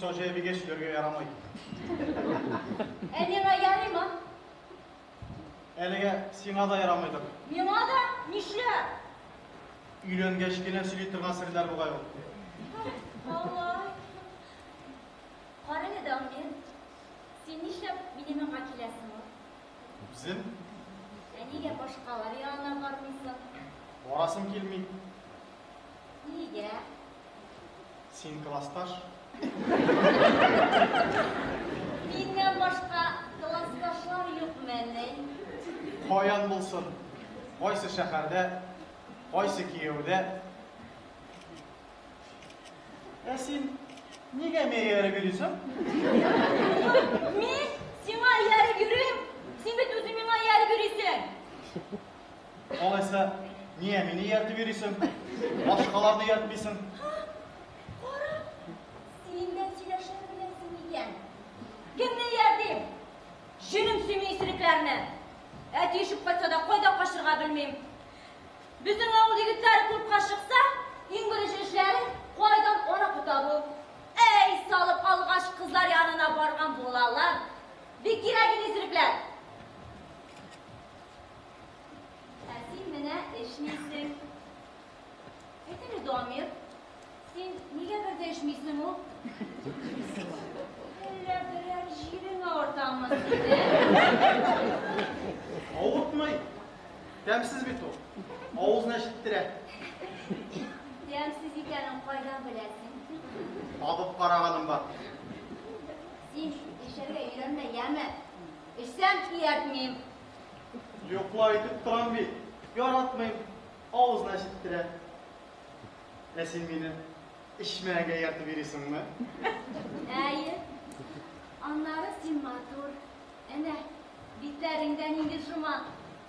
Саҗи әбигә сөйләргә ярамый. Ә миңа ярыймы? Әлегә сиңа да ярамыйдыр. Миңа да? Нишләп? Өйләнгәч кенә сөйли торган серләр бугай ул. Алай. Кара әле, Дамир. Син нишләп минем янга киләсең ул? Үзем? Ә нигә башкалар янына бармыйсың? Барасым килми. Нигә? Син классташ. Миннән башка классташлар юкмени? Каян булсын? Кайсы шәһәрдә, кайсы кияүдә? Ә син нигә миңа ияреп йөрисең? Мин сиңа ияреп йөрим. Син бит үзең миңа ияреп йөрисең. Алайса, нигә мине ияртеп йөрисең? Башкаларны ияртмисең? Кара, син дә сөйләшә беләсең икән. Кемне ияртим? Җенем сөйми исерекләрне. Әти эчеп кайтса да кайда качырга белмим. Безнең авыл егетләре клубка чыкса, иң беренче эшләре кайдан аракы табу. Әй, салып алгач кызлар янына барган булалар. Бик кирәк инде исерекләр. Ә син менә эчмисең. Әйт әле, Дамир, син нигә бер дә эчмисең ул? Әллә берәр җирең авыртамы синең? Авыртмый. Тәмсез бит ул. Авызны әчеттерә. Тәмсез икәнен кайдан беләсең? Табып караганым бар. Син эчәргә өйрәнмә, яме. Эчсәм, ияртмим. Юк ла, әйтеп торам бит. Яратмыйм. Авызны әчеттерә. Ә син мине эчмәгәнгә ияртеп йөрисеңме? Әйе. Аннары син матур. Әнә, битләреңдә нинди шома.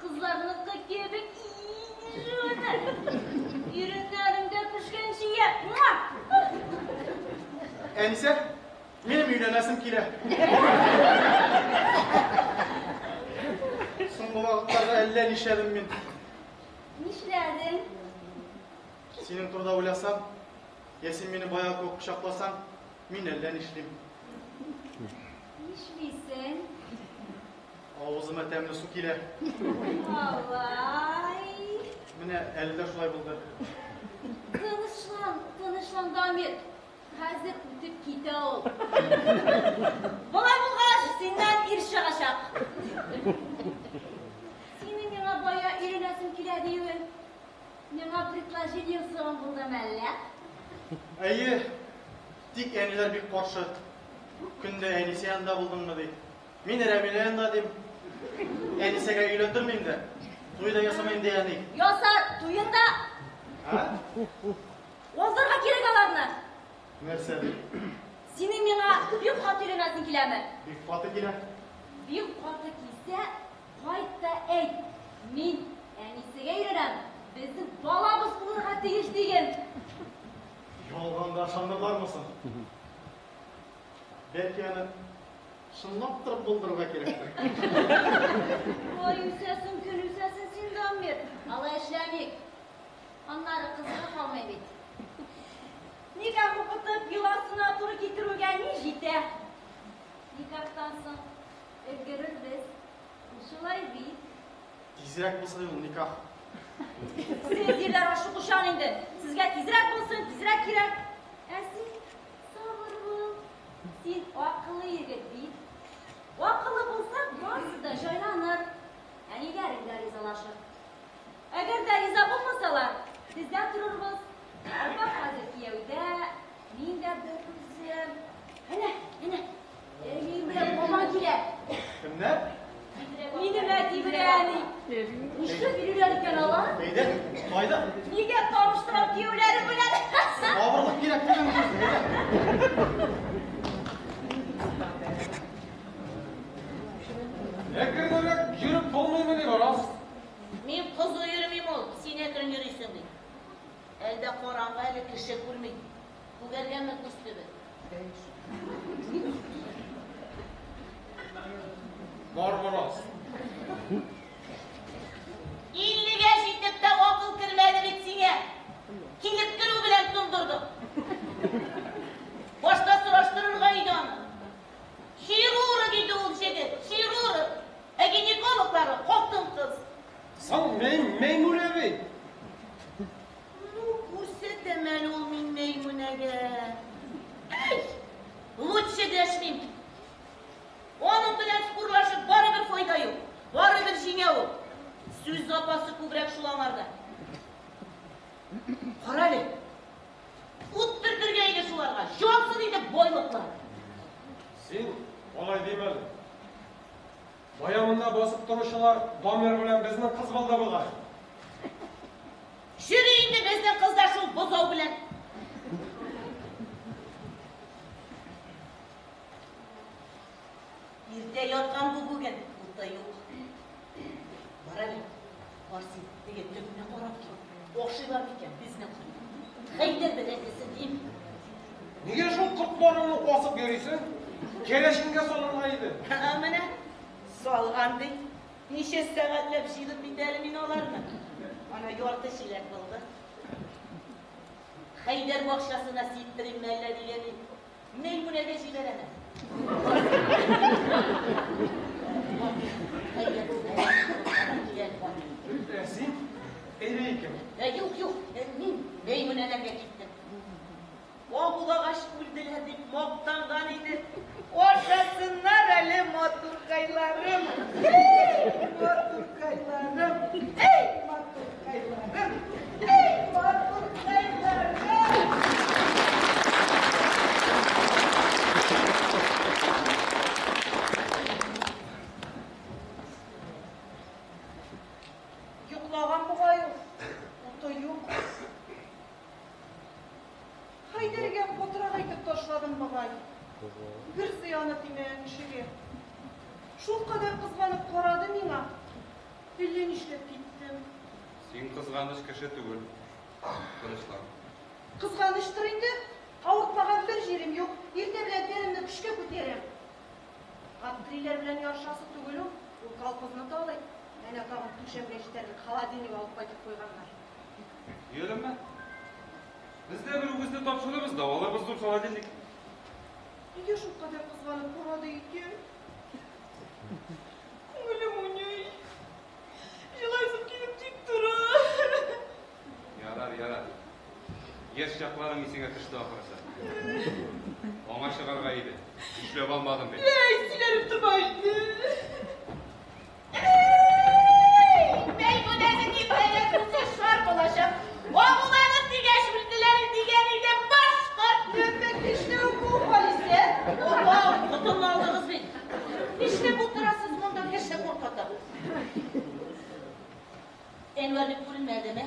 Кызларныкы кебек шома. Иреннәреңдә пешкән чия. Муа! Әнисә, минем өйләнәсем килә. Соңгы вакытларда әллә нишләдем мин. Нишләдең? Синең турыда уйласам, я син мине баягы кебек кочакласаң, мин әллә нишлим. Нишлисең? Авызыма тәмле су килә. Алай. Менә әле дә шулай булды. Тынычлан, тынычлан, Дамир. Хәзер үтеп китә ул. Болай булгач, синнән ир чыгачак. Синең миңа бая өйләнәсем килә диюең, миңа предложение ясаган булдымы әллә? Әйе, тик әниләр бик каршы. Көн дә әнисе янында булдыңмы ди. Мин Рәмилә янында дим. Әнисәгә өйләндермим дә. Туй да ясамыйм ди әни. Ясар туен да. А? Уздырырга кирәк аларны. Нәрсә ди? Синең миңа бик каты өйләнәсең киләме? Бик каты килә. Бик каты килсә, кайт та әйт. Мин әнисегә өйләнәм. Безнең балабыз булырга тиеш диген. Ялганга ышанырлармы соң? Бәлки аны чынлап торып булдырырга кирәктер. Ой, үсәсең, көн үсәсең син, Дамир. Алай эшләмик. Аннары кызыгы калмый бит. Никах укытып, йоласына туры китерүгә ни җитә? Никахтан соң өлгерербез. Шулай бит. Тизрәк булсын ул никах. Сез ирләр ашыгучан инде. Сезгә тизрәк булсын, тизрәк кирәк. Ә син сабыр бул. Син акыллы егет бит. Акыллы булсаң, барысы да җайланыр. Әниләрең дә ризалашыр. Әгәр дә риза булмасалар, бездә торырбыз. Апа хәзер кияүдә, мин дә бер үзем. Әнә, әнә, әнием белән бабаң килә. Кемнәр? Минем әти белән әни. Нишләп йөриләр икән алар? Әйдә, кайда? Нигә таныштырам кияүләре белән? Сабырлык кирәк дигән сүз, әйдә. Әкренрәк йөреп булмыймыни, Барас? Мин кызу йөрмим ул, син әкрен йөрисең ди. Әлдә караңгы әле, кеше күрми. Күгәргәнме күз төбе? Бар, Барас. 50-гә җитеп тә акыл кермәде бит сиңа. Килеп керү белән тондырдың. Башта сораштырырга Бая монда басып торучылар Дамир белән безнең кыз булды бугай. Йөри инде безнең кыз да шул бозау белән. Иртә яткан бу бүген, уты юк. Бар әле, бар син, теге төпне карап кил. Охшыйлар микән безнең кыз? Хәйдәр бәрәңгесе дим. Нигә шул кортларыңны асып йөрисең? Кәләшеңгә салырга иде. Ә менә салган ди. Ничә сәгатьләп җыйдым бит әле мин аларны. Ана ярты чиләк булды. Хәйдәр бакчасына сиптеримме әллә дигән идем. Мәймүнәгә җибәрәм әле. Хәйдәр, килә. Ә син? Әйдә икән. Юк, юк, мин Мәймүнәләргә киттем. Агулагач үлделәр дип мактанган иде. Ашасыннар әле матуркайларым. Эй, матуркайларым. Эй, матуркайларым. Эй, матуркайларым. Йоклаган бугай ул. Уты юк. Хәйдәргә катырак әйтеп ташладым бугай. Бер зыяны тимәгән кешегә. Шулкадәр кызганып карады миңа. Әллә нишләп киттем. Син кызганыч кеше түгел. Тынычлан. Кызганычтыр инде. Авыртмаган бер җирем юк. Иртә белән тәнемне көчкә күтәрәм. Габдриләр белән ярышасы түгел ул. Ул колхозны талый. Әнә тагын түшәмгә җитәрлек холодильник алып кайтып куйганнар. Йөрме? Без дә бер үгезне тапшырырбыз да алырбыз зур холодильник. Нигә шулкадәр кызганып карады икән? Күңелем уйный. Җылайсым килеп тик тора. Ярар, ярар. Яшь чакларың исеңә төште ахрысы. Аңа чыгарга иде. Көчләп алмадым бит. Әй, сөйләнеп торма инде. Эй, Мәймүнәнең иртәгә күзе шар булачак. Агуланып дигәч үлделәр дигән иде башка. Нәмә тешләү бу, Халисә? Опа, котымны алдыгыз бит. Нишләп утырасыз монда кеше куркытып? Әнвәр бит күренмәдеме?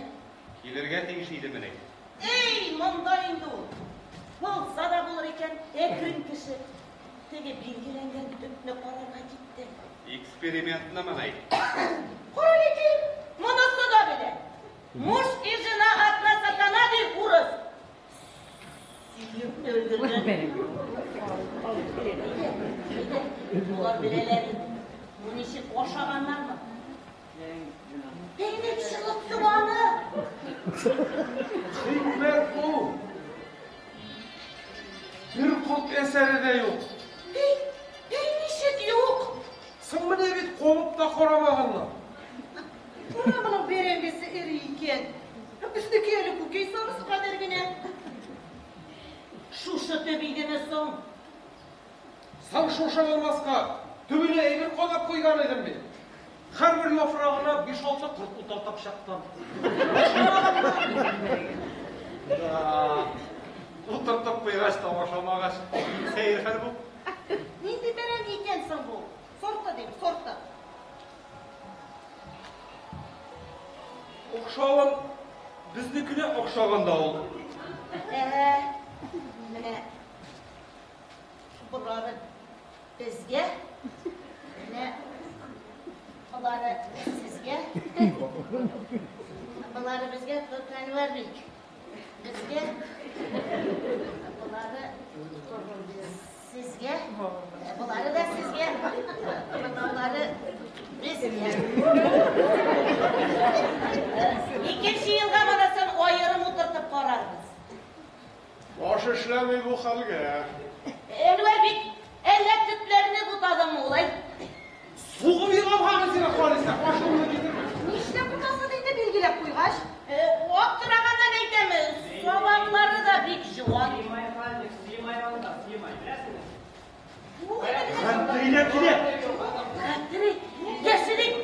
Килергә тиеш иде менә. Эй, монда инде ул. Булса да булыр икән, әкрен кеше. Теге билгеләнгән төпне карарга китте. Экспериментны менә. Кара икән, монысы да белә. Муж и жена одна сатана ди урыс. Сөйләп тә өлгергән. Әйдә, болар беләләр инде. Бу ничек ашаганнармы? Пәйнек чыгып аны. Хикмәт бу. Бер корт әсәре дә юк. Эй, эй, ничек юк? Соң менә бит кабып та карамаганнар. Кара моның бәрәңгесе эре икән. Безнеке әле күкәй сарысы кадәр генә. Шушы төп идеме соң? Соң шушы булмаска, төбенә әйбер кадап куйган идем бит. Һәрбер яфрагына 5-6 корт утыртып чыктым. Да. Утыртып куйгач та ашамагач, сәер хәл бу. Нинди бәрәңге икән соң бу? Сорты дим, сорты. Охшавын безнекенә охшаган да ул. Менә болары безгә, менә болары сезгә, болары безгә, Әнвәр бик. Безгә, болары сезгә, болары да сезгә, болары безгә. Икенче елга монысын аерым утыртып карарбыз. Баш эшләми бу хәлгә. Әнвәр бик, әллә төпләрне бутадыңмы улай? Сугып егам һәм сине Халисә, ачуыңны китермә. Нишләп бутасын инде билгеләп куйгач? Аптыраганнан әйтәм, сабаклары да бик җуан. Сыймай хәлник, сыймай анда, сыймай. Беләсеңме? Габдриләр килә. Габдри, яшерик,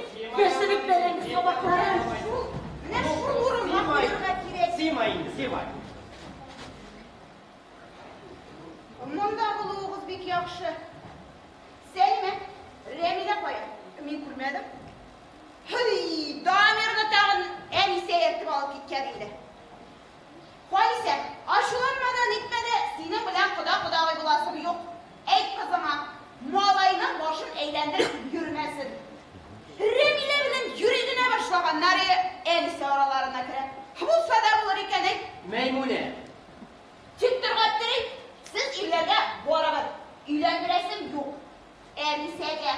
яшерик бәрәңге сабакларын. Шул, менә шул урынга куярга кирәк. Сыймай инде, сыймай. Монда булуыгыз бик яхшы. Сәлимә, Рәмилә кая? Мин күрмәдем. Һей, Дамирны тагын Әнисә ияртеп алып киткән инде. Халисә, ачуланма да, нитмә дә, синең белән кода-кодагый буласым юк. Әйт кызыңа, малайның башын әйләндереп йөрмәсен. Рәмилә белән йөри генә башлаганнар, Әнисә араларына керә. Булса да булыр икән, әйт. Мәймүнә. Тик тор, Гаптери, сез ирләргә барыбер. Өйләндерәсем юк. Әнисәгә.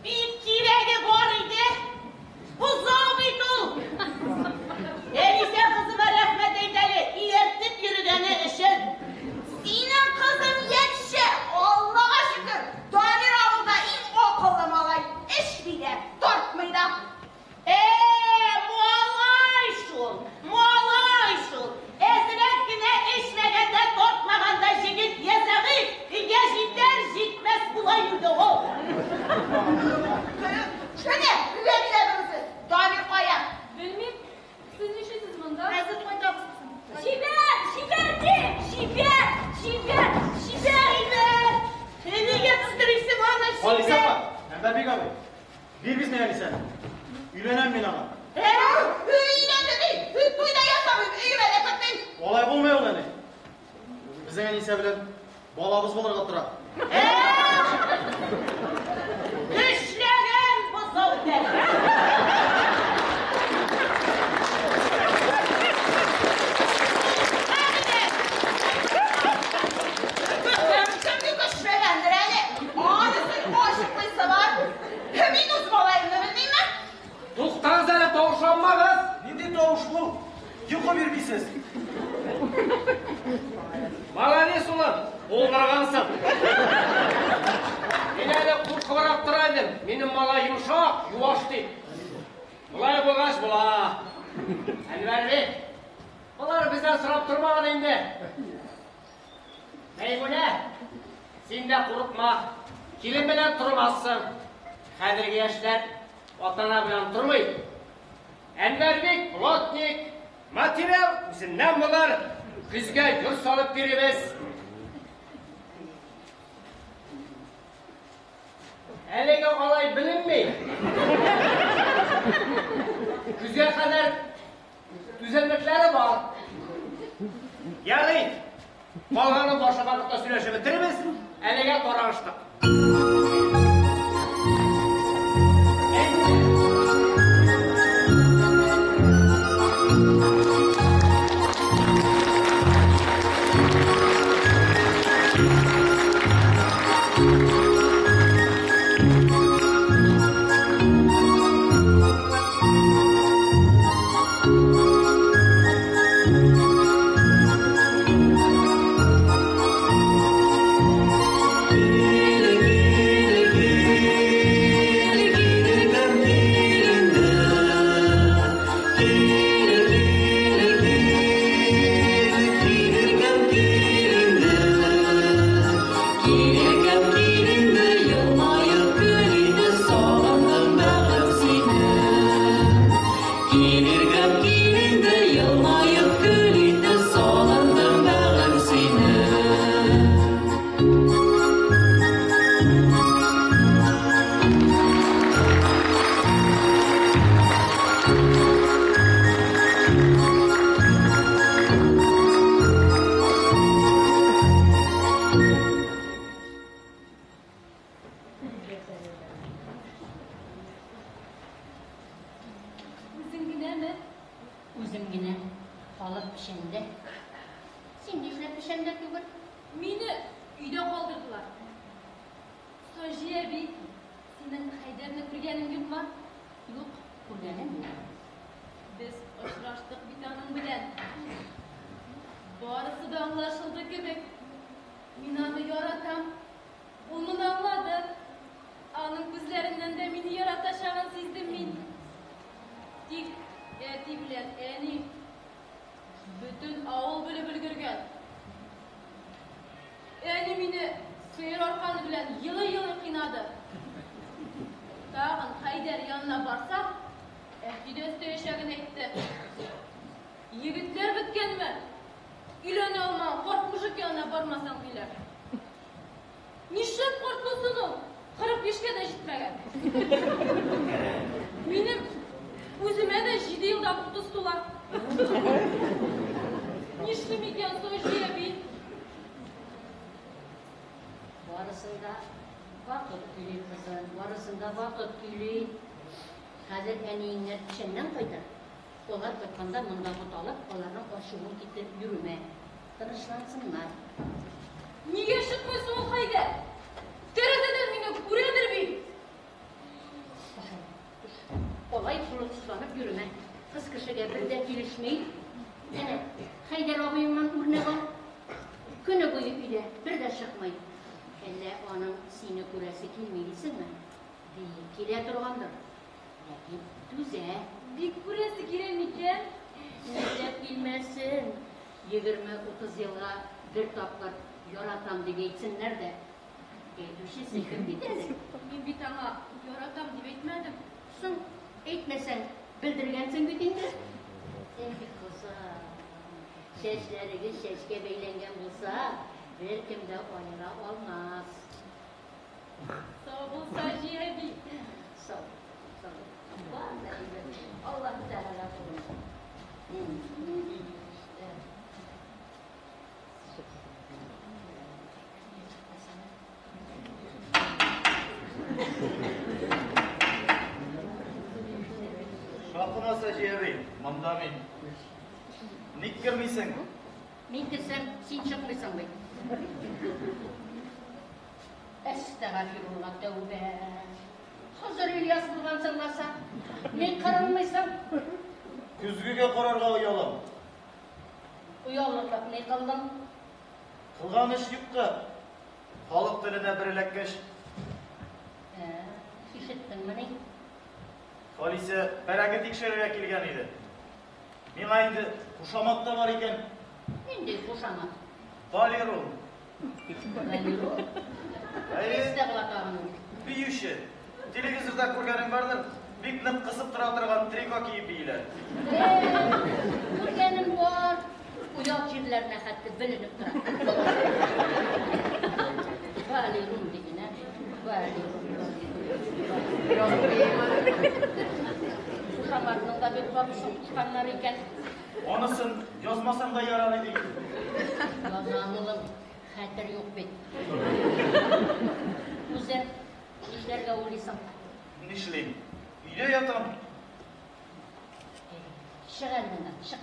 Бик кирәге бар иде. Бозау бит ул. Әнисә кызыма рәхмәт әйт әле, ияртеп йөрегәне өчен. Синең кызың ятьшә, Аллага шөкер, Дамир авылда иң акыллы малай. Эчми дә, тартмый да. Ә, малай шул, малай шул. Әзрәк кенә эчмәгән дә, тартмаган да җегет йә зәгыйфь, йә җитәр-җитмәс була инде ул. Әнә, Рәмилә берүзе. Дамир кая? Белмим. Сез нишлисез монда? Хәзер кайтабыз, кызым. Җибәр! Җибәр дим! Җибәр! Җибәр! Җибәр! Җибәр! Нигә кыздырыйсың аны, Халисә җибәр! апа, Әнвәрбик абый, бир безне Әнисәне. Өйләнәм мин аңа. Өйләнде ди. Туй да ясамыйм, өемә дә кертмим. Алай булмый ул, әни. Безнең Әнисә белән балабыз булырга тора. Көчләгән бозау тәре. Кемне көчләгәндер әле? Анысын ачыклыйсы бар. Мин үз малаемны белмимме? Туктагыз әле, тавышланмагыз. Нинди тавыш бу? Йокы бирмисез. Молодец, улым, булдыргансың. Мин әле куркыбрак тора идем. Минем малай йомшак, юаш дип. Болай булгач була. Әнвәрбек, болар бездән сорап тормаган инде. Мәймүнә, син дә курыкма. Килен белән тормассың. Хәзерге яшьләр ата-ана белән тормый. Әнвәрбек плотник, материал үзеннән булыр. Көзгә йорт салып бирербез. Әлегә алай беленми. Көзгә кадәр түземлекләре бар. Ярый, калганын башка вакытта сөйләшеп бетерербез. Әлегә таралыштык. Үзең генәме? Үзем генә. Халык печәндә. Син нишләп печәндә түгел? Мине өйдә калдырдылар. Саҗи әби, синең Хәйдәрне күргәнең юкмы? Юк, күргәнем юк. Без очраштык бит аның белән. Барысы да аңлашылды кебек. Мин аны яратам. Ул моны аңлады. Аның күзләреннән дә мине яратачагын сиздем мин. Тик әти белән әни бөтен авыл белеп өлгергән. Әни мине сыер арканы белән елый-елый кыйнады. Тагын Хәйдәр янына барсам, әти дә өстәячәген әйтте. Егетләр беткәнме? Өйләнә алмаган карт мужик янына бармасаң, диләр. Нишләп карт булсын ул? 45-кә дә җитмәгән. Минем үземә дә 7 елдан 30 тула. Нишлим икән, Саҗи әби? Барысын да вакыт көйли, кызым, барысын да вакыт көйли. Хәзер әниеңнәр печәннән кайтыр. Алар кайтканда монда буталып, аларның ачуын китереп йөрмә. Тынычлансыннар. Нигә чыкмый соң ул Хәйдәр? Тәрәзәдән мине күрәдер бит. Алай холыксызланып йөрмә. Кыз кешегә бер дә килешми. Әнә, Хәйдәр абыеңнан үрнәк ал. Көне буе өйдә, бер дә чыкмый. Әллә аның сине күрәсе килми дисеңме? Бик килә торгандыр. Ләкин түзә. Бик күрәсе килә микән? Нишләп килмәсен? 20-30 елга бер тапкыр яратам дип әйтсеннәр дә. Әйтүчесе кем бит әле? Мин бит аңа яратам дип әйтмәдем. Соң, әйтмәсәң, белдергәнсең бит инде. Эх, кызым, чәчләрегез чәчкә бәйләнгән булса, беркем дә аера алмас. Сау бул, Саҗи әби. Сау, сау. Бар да әйбәт. Аллаһ Тәгалә кулында. Ни эшләр? Шакыма, Саҗи әби, монда мин. Ник кермисең? Мин керсәм, син чыкмыйсың бит. Әстәгъфирулла, тәүбә. Хызыр Ильяс булгансың ласа. Ник кырынмыйсың? Көзгегә карарга оялам. Оялырлык ни кылдың? Кылган эш юк та. Халык теленә бер эләккәч. Ишеттеңмени? Халисә бәрәңге тикшерергә килгән иде. Миңа инде кушамат та бар икән. Нинди кушамат? Балерун. Балерун? Әйе. Нәрсә була тагын ул? Биюче. Телевизорда күргәнең бардыр, бик нык кысып тора торган трико киеп бииләр. Күргәнем бар. Оят җирләренә хәтта беленеп тора. Балерун диген, ә? Балерун. Кушаматның да бик капысын кушканнар икән. Анысын язмасаң да ярар иде. Язам, улым, хәтер юк бит. Үзең нишләргә уйлыйсың? Нишлим? Өйдә ятам. Чык әле моннан, чык.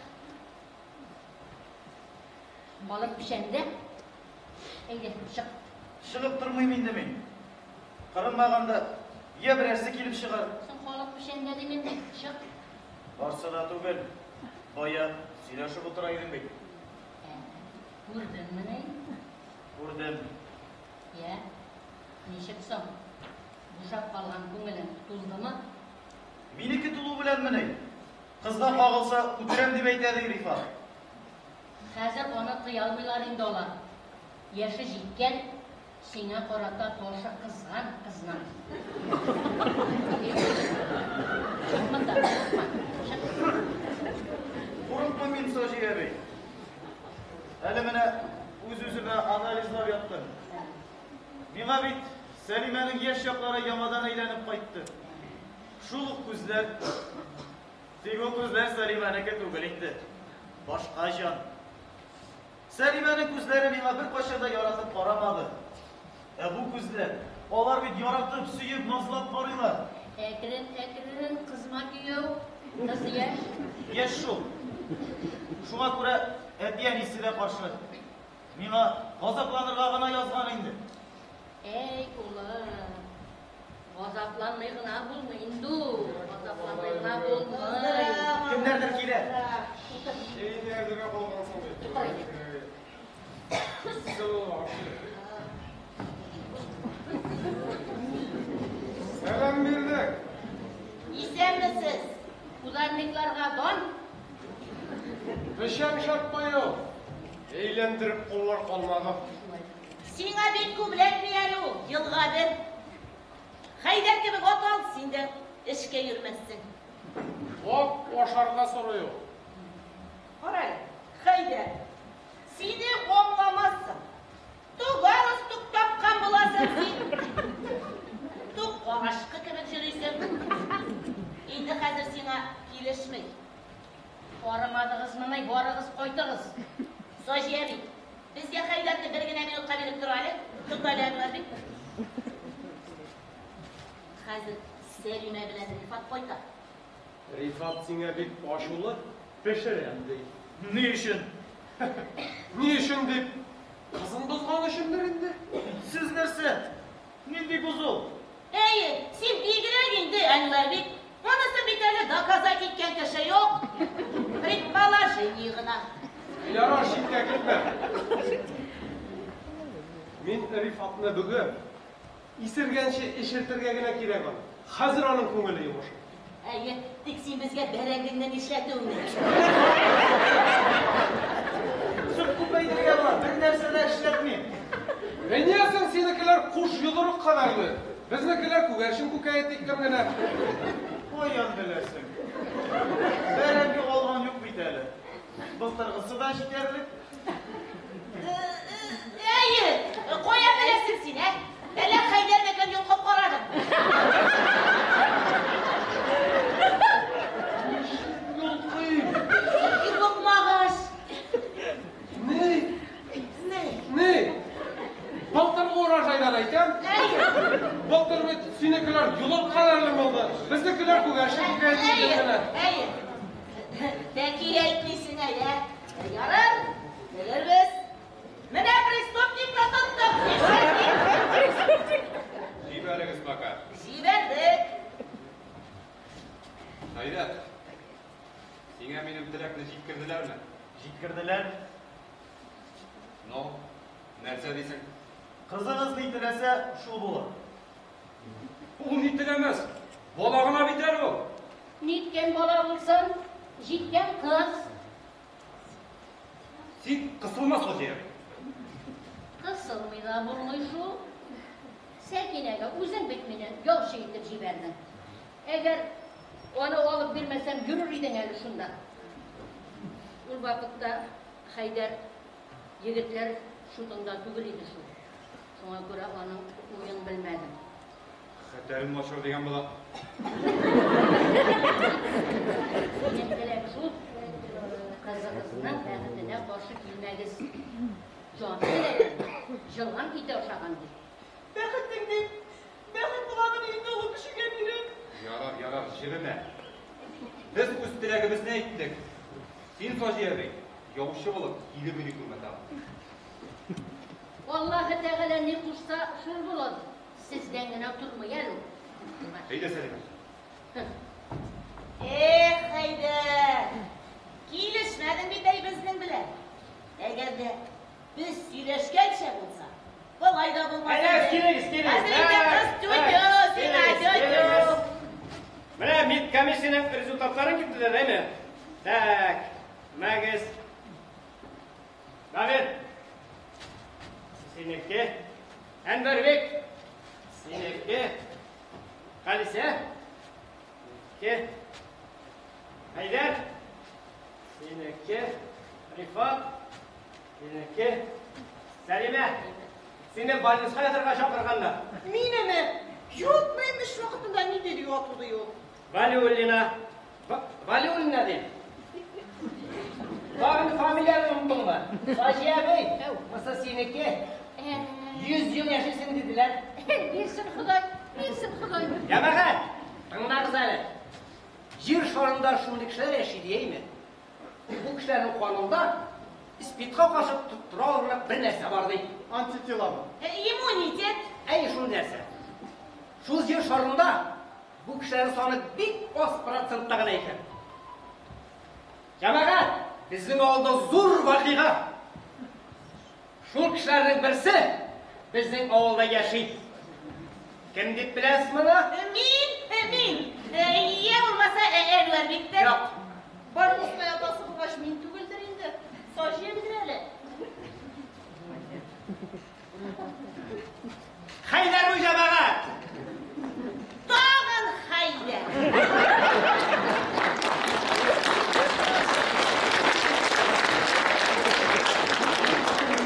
Балык печәндә. Әйдә, чык. Чыгып тормыйм инде мин. Кырынмаганда, я берәрсе килеп чыгар. Соң халык печәндә димим бит, чык. Барсы да түгел. Бая сөйләшеп утыра идең бит. Күрдеңмени? Күрдем. Я, ничек соң? Бушап калган күңелең тулдымы? Минеке тулу беләнмени? Кызга кагылса, үтерәм дип әйтә ди Рифат. Хәзер аны тыя алмыйлар инде алар. Яше җиткән, сиңа карата ташы кызган кызның. Чык монда, курыкма. Чык. Курыкмыйм мин, Саҗи әби. Әле менә үз-үземә анализлар яттым. Миңа бит Сәлимәнең яшь чаклары яңадан әйләнеп кайтты. Шул ук күзләр. Тик ул күзләр Сәлимәнеке түгел инде. Башка җан. Сәлимәнең күзләре миңа беркайчан да яратып карамады. Ә бу күзләр, алар бит яратып, сөеп, назлап карыйлар. Әкрен, әкрен, кызма кияү, кыз яшь. Яшь шул. Шуңа күрә әти-әнисе дә каршы. Миңа газапланырга гына язган инде. Әй, улым, газапланмый гына булмый инде ул. Газапланмый гына булмый. Кемнәрдер килә. Чәйне әзергә калгансың бит. Утыр инде. Сәлам бирдек. Исәнмесез. Ударникларга дан. Печән шәп кую. Әйләндереп куллар калмады. Сиңа бит күпләнми әле ул, елга бер. Хәйдәр кебек ат ал, син дә эшкә йөрмәссең. Ак ашарга сорый ул. Кара әле, Хәйдәр, сине аңламассың. Ту галстук тапкан буласың син. Ту карашкы кебек йөрисең. килешми. Арымадыгызмыни, барыгыз, кайтыгыз. Саҗия әби, безгә Хәйдәрне бер генә минутка биреп тор әле. Тот әле, Әнвәрбик. Хәзер Сәлимә белән Рифат кайта. Рифат сиңа бик ачулы, пешерәм ди. Ни өчен? Ни өчен дип, кызын бозган өчендер инде. Сез нәрсә? Нинди бозу? Әйе, син бигрәк инде, Әнвәрбик. Монысын бит әле доказать иткән кеше юк. Предположение гына. Ярар, читкә китмә. Мин Рифатны бүген исергәнче эчертергә генә кирәк аны. Хәзер аның күңеле йомшак. Әйе, тик син безгә бәрәңгеңне нишләтүеңне. Сөт күпәйтергә була, бер нәрсә дә эшләтмим. Әниясең синекеләр куш йодрык кадәрле. Безнекеләр күгәрчен күкәе тиклем генә. Каян беләсең? Бәрәңге алган юк бит әле. Былтыргысы да җитәрлек. Әйе, кая беләсең син, ә? Әллә Хәйдәрнекен йолкып карадың? Йолкыйм. Йолыкмагач. Ни? Ни? Ни? Былтыргы урожайдан әйтәм. Әйе. Былтыр бит синекеләр йолык кадәрле булды. Безнекеләр күгәрчен күкәе тиклем генә. Әйе. Тәки әйтмисең әле. Ярар, белербез. Менә преступникны тоттык. Нишләтик? Җибәрегез пока. Җибәрдек. Хәйдәр, сиңа минем теләкне җиткерделәрме? Җиткерделәр. Ну, нәрсә дисең? Кызыгыз ни теләсә, шул булыр. Ул ни теләмәс? Бала гына бит әле ул. Ниткән бала булсын, җиткән кыз. Син кысылма, Саҗия. Кысылмый да булмый шул. Сәкинәгә үзең бит мине яучы итеп җибәрдең. Әгәр аны алып бирмәсәм, йөрер идең әле шунда. Ул вакытта Хәйдәр егетләр шутында түгел иде шул. Шуңа күрә аның уен белмәдем. Хәтәрем начар дигән була. Минем теләк шул, кызыгызның бәхетенә каршы килмәгез. Җаны теләгән, җылан ите ашаган ди. Бәхетең дип, бәхет буламыни инде олы кешегә биреп. Ярар, ярар, җебемә. Без үз теләгебезне әйттек. Син, Саҗия әби, яучы булып килеп йөри күрмә тагын. Аллаһы Тәгалә ни кушса, шул булыр. Сездән генә тормый әле ул. Әйдә, Сәлимә. Эх, Хәйдәр, килешмәдең бит әй безнең белән. Әгәр дә без сөйләшкәнчә булса, болай да булмас. Әйдәгез, килегез, килегез. Хәзер инде кыз тютю, сиңа тютю. Менә медкомиссиянең результатларын китерделәр, әйме? Так, мәгез. Давид. Синеке. Әнвәрбек. Синеке. Халисә. Синеке. Хәйдәр. Синеке. Рифат. Синеке. Сәлимә. Сине больницага ятырга чакырганнар. Минеме? Юк, минем эш вакытында нинди яту да юк. Валиуллина. Валиуллина дип. Тагын фамилияне оныттыңмы? Саҗия әби, монысы синеке. 100 ел яшисең диделәр. Бирсен Ходай, бирсен Ходай. Җәмәгать, тыңлагыз әле. Җир шарында шундый кешеләр яши дияйме? Бу кешеләрнең канында спидка каршы тора алырлык бер нәрсә бар ди. Антителамы. Иммунитет. Әй, шул нәрсә. Шул җир шарында бу кешеләрнең саны бик аз процентта гына икән. Җәмәгать, безнең авылда зур вакыйга. Шул кешеләрнең берсе безнең авылда яши. Кем дип беләсез моны? Мин, мин. Йә булмаса, Әнвәрбектер. Юк. Больницада ятасы булгач, мин түгелдер инде. Саҗия белер әле. Хәйдәр бу җәмәгать! Тагын Хәйдәр.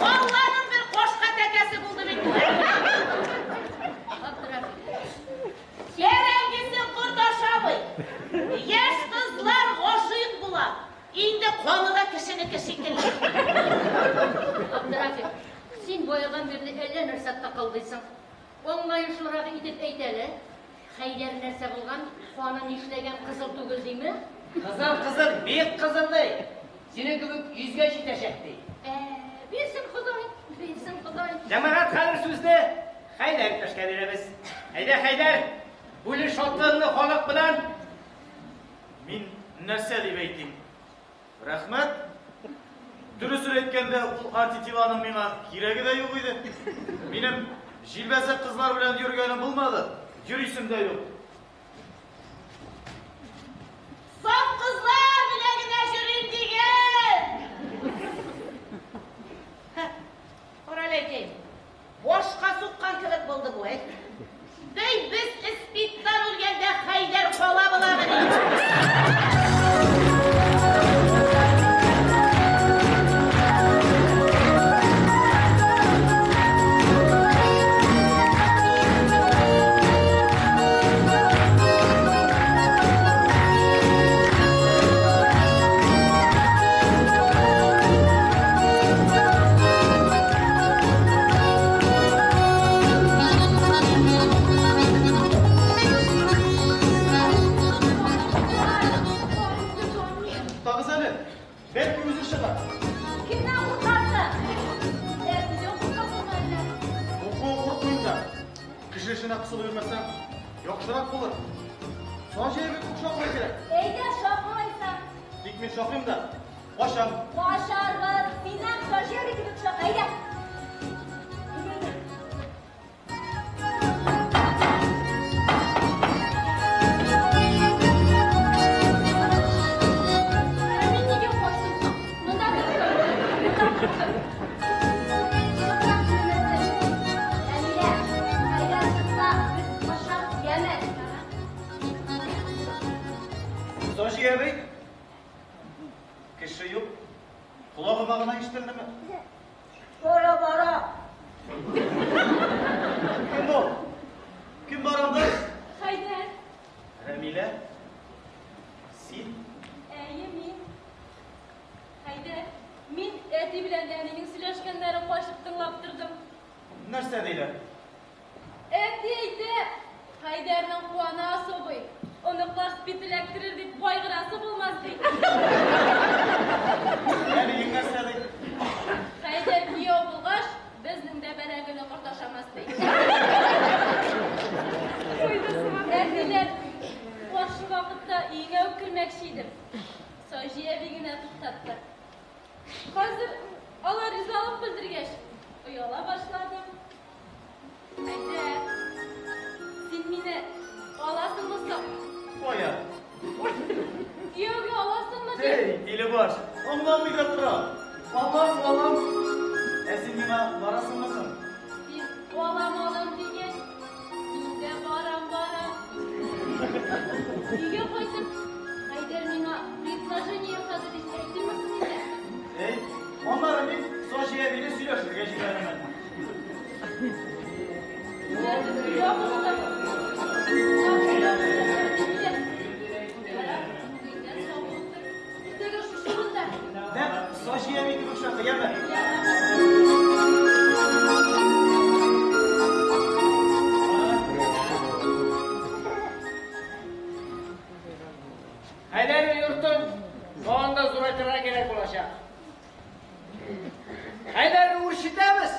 Алланың бер кашка тәкәсе булды бит бу. Абдурахим. Бәрәңгесен корт ашамый. Яшь кызлар Аңлаешлырак итеп әйт әле. Хәйдәр нәрсә булган, каны нишләгән, кызыл түгел диме? Кызыл, кызыл, бик кызыл ди. Синең кебек йөзгә җитәчәк ди. Ә, бирсен Ходай, бирсен Ходай. Җәмәгать, хәзер сүзне Хәйдәр иптәшкә бирәбез. Әйдә, Хәйдәр, бүлеш шатлыгыңны халык белән. Мин нәрсә дип әйтим? Рәхмәт. Дөресен әйткәндә, ул антителаның миңа кирәге дә юк иде. Минем җилбәзәк кызлар белән йөргәнем булмады, йөрисем дә юк. Саф кызлар белән генә йөрим диген! Карале әйтәем, башка суккан кебек булды бу, әй. Бәй, без спидтан үлгәндә Хәйдәр кала буламыни? Туктагыз әле, бәлки үзе чыгар. Кемнән куркасың? Әтидән куркасыңмы әллә? Куркуын куркмыйм да. Кеше эшенә кысылып йөрмәсәм, яхшырак булыр. Саҗия бик күп шакырга кирәк. Әйдә, шакыр алайса. Тик мин шакыйм да, качам. Качарбыз. Син нәкъ Саҗия кебек шак. Әйдә. Әйдә, әйдә. Ә мин нигә качтым соң? Монда тор. Монда тор. Ныграк күренәсең. Әмилә, Хәйдәр чыкса, без качабыз, яме? Саҗия әби, кеше юк. Колагыма гына ишетелдеме? Бара, бара. Кем ул? Кем бар анда? Хәйдәр. Рәмилә? Син? Әйе, мин. Хәйдәр, мин әти белән әнинең сөйләшкәннәрен качып тыңлап тордым. Нәрсә диләр? Әти әйтә, Хәйдәрнең каны особый. Оныклар спид эләктерер дип кайгырасы булмас ди. Әниең нәрсә ди? Хәйдәр кияү булгач, безнең дә бәрәңгене корт ашамас ди. Әтиләр, каршы вакытта өеңә үк кермәкче идем. Саҗия әби генә туктатты. Хәзер алар ризалык белдергәч, ояла башладым. Хәйдәр, син мине аласыңмы соң? Кая? Кияүгә аласыңмы дип? Эй, тилебаш, аңламый да тора. Алам, алам. Ә син миңа барасыңмы соң? Син алам, алам дигәч, мин дә барам, барам. Өйгә кайтып, Хәйдәр миңа предложение ясады дип әйтимме соң инде? Эй, аннары мин Саҗия әбине сөйләшергә җибәрермен. Ярар, Иртәгә шушы урында. Нәкъ Саҗия әби кебек шакы, яме? Ярар. Хәйдәр йортын тагын да зурайтырга кирәк булачак. Хәйдәрне үрчетәбез.